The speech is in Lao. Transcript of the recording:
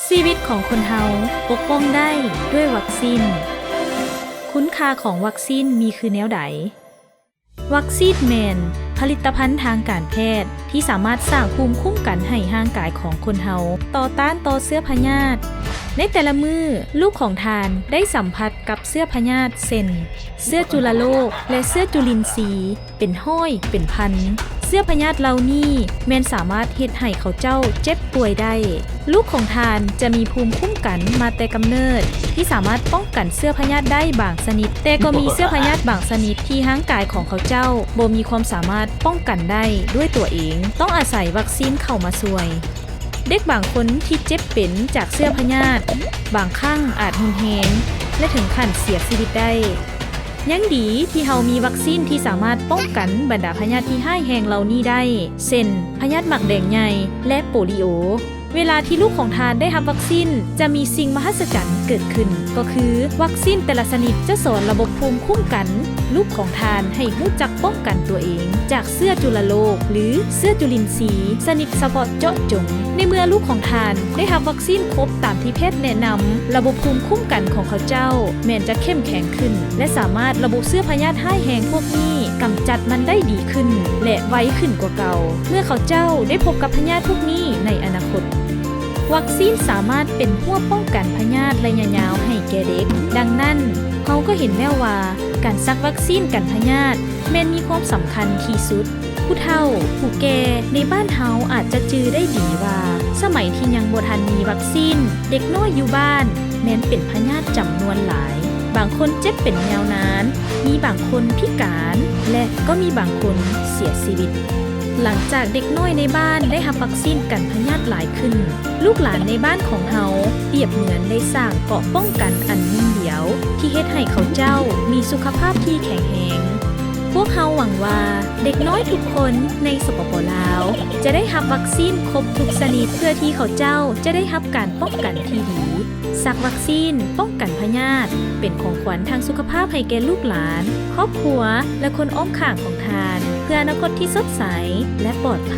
ຊີວິດຂອງຄົນເຮົາປົກປ້ອງໄດ້ດ້ວຍວັກຊີນ. ຄຸນຄ່າຂອງວັກຊີນມີຄືແນວໃດ? ວັກຊີນແມ່ນຜະລິດຕະພັນທາງການແພດທີ່ສາມາດສ້າງພູມຄຸ້ມກັນໃຫ້ຮ່າງກາຍຂອງຄົນເຮົາຕໍ່ຕ້ານຕໍ່ເຊື້ອພະຍາດ. ໃນແຕ່ລະມື້, ລູກຂອງທ່ານໄດ້ສຳຜັດກັບເຊື້ອພະຍາດ ເຊັ່ນ ເຊື້ອຈຸລະໂລກ ແລະ ເຊື້ອຈຸລິນຊີ ເປັນຮ້ອຍເປັນພັນ. ເຊື້ອພະຍາດເຫຼົ່ານີ້ແມ່ນສາມາດເຮັດໃຫ້ເຂົາເຈົ້າເຈັບປ່ວຍໄດ້. ລູກຂອງທ່ານຈະມີພູມຄຸ້ມກັນມາແຕ່ກຳເນີດ ທີ່ສາມາດປ້ອງກັນເຊື້ອພະຍາດໄດ້ບາງຊະນິດ, ແຕ່ກໍມີເຊື້ອພະຍາດບາງຊະນິດທີ່ຮ່າງກາຍຂອງເຂົາເຈົ້າບໍ່ມີຄວາມສາມາດປ້ອງກັນໄດ້ດ້ວຍຕົວເອງ, ຕ້ອງອາໄສວັກຊີນເຂົ້າມາຊ່ວຍ. ເດັກບາງຄົນທີ່ເຈັບເປັນຈາກເຊື້ອພະຍາດ ບາງຄັ້ງອາດຮຸນແຮງ ແລະ ເຖິງຂັ້ນເສຍຊີວິດໄດ້. ຍັງດີທີ່ເຮົາມີວັກຊີນທີ່ສາມາດປ້ອງກັນບັນດາພະຍາດທີ່ຮ້າຍແຮງເຫຼົ່ານີ້ໄດ້, ເຊັ່ນ ພະຍາດໝາກແດງໃຫຍ່ ແລະ ໂປລິໂອ. ເວລາທີ່ລູກຂອງທ່ານໄດ້ຮັບວັກຊີນ, ຈະມີສິ່ງມະຫັດສະຈັນເກີດຂຶ້ນ, ກໍຄືວັກຊີນແຕ່ລະຊະນິດຈະສອນລະບົບພູມຄຸ້ມກັນລູກຂອງທ່ານໃຫ້ຮູ້ຈັກປ້ອງກັນຕົວເອງຈາກເຊື້ອຈຸລະໂລກ ຫຼື ເຊື້ອຈຸລິນຊີຊະນິດສະເພາະເຈາະຈົງ. ໃນເມື່ອລູກຂອງທ່ານໄດ້ຮັບວັກຊີນຄົບຕາມທີ່ແພດແນະນຳ, ລະບົບພູມຄຸ້ມກັນຂອງເຂົາເຈົ້າແມ່ນຈະເຂັ້ມແຂງຂຶ້ນ ແລະ ສາມາດລະບຸເຊື້ອພະຍາດຮ້າຍແຮງພວກນີ້ ກຳຈັດມັນໄດ້ດີຂຶ້ນ ແລະ ໄວຂຶ້ນກວ່າເກົ່າ ເມື່ອເຂົາເຈົ້າໄດ້ພົບກັບພະຍາດພວກນີ້ໃນອະນາຄົດ. ວັກຊີນສາມາດເປັນຮົ້ວປ້ອງກັນພະຍາດໄລຍະຍາວໃຫ້ແກ່ເດັກ. ດັ່ງນັ້ນ, ເຮົາກໍເຫັນແລ້ວວ່າ ການສັກວັກຊີນກັນພະຍາດແມ່ນມີຄວາມສຳຄັນທີ່ສຸດ. ຜູ້ເຖົ້າ, ຜູ້ແກ່ໃນບ້ານເຮົາອາດຈະຈື່ໄດ້ດີວ່າ ສະໄໝທີ່ຍັງບໍ່ທັນມີວັກຊີນ, ເດັກນ້ອຍຢູ່ບ້ານແມ່ນເປັນພະຍາດຈຳນວນຫຼາຍ. ບາງຄົນເຈັບເປັນຍາວນານ, ມີບາງຄົນພິການ ແລະ ກໍມີບາງຄົນເສຍຊີວິດ. ຫຼັງຈາກເດັກນ້ອຍໃນບ້ານໄດ້ຮັບວັກຊີນກັນພະຍາດຫຼາຍຂຶ້ນ, ລູກຫຼານໃນບ້ານຂອງເຮົາປຽບເໝືອນໄດ້ສ້າງເກາະປ້ອງກັນອັນໜຶ່ງດຽວ ທີ່ເຮັດໃຫ້ເຂົາເຈົ້າມີສຸຂະພາບທີ່ແຂງແຮງ. ພວກເຮົາຫວັງວ່າເດັກນ້ອຍທຸກຄົນໃນ ສປປ ລາວ ຈະໄດ້ຮັບວັກຊີນຄົບທຸກຊະນິດ ເພື່ອທີ່ເຂົາເຈົ້າຈະໄດ້ຮັບການປ້ອງກັນທີ່ດີ. ສັກວັກຊີນປ້ອງກັນພະຍາດ ເປັນຂອງຂວັນທາງສຸຂະພາບໃຫ້ແກ່ລູກຫຼານ, ຄອບຄົວ ແລະ ຄົນອ້ອມຂ້າງຂອງທ່ານ ເພື່ອອະນາຄົດທີ່ສົດໃສ ແລະ ປອດໄພ.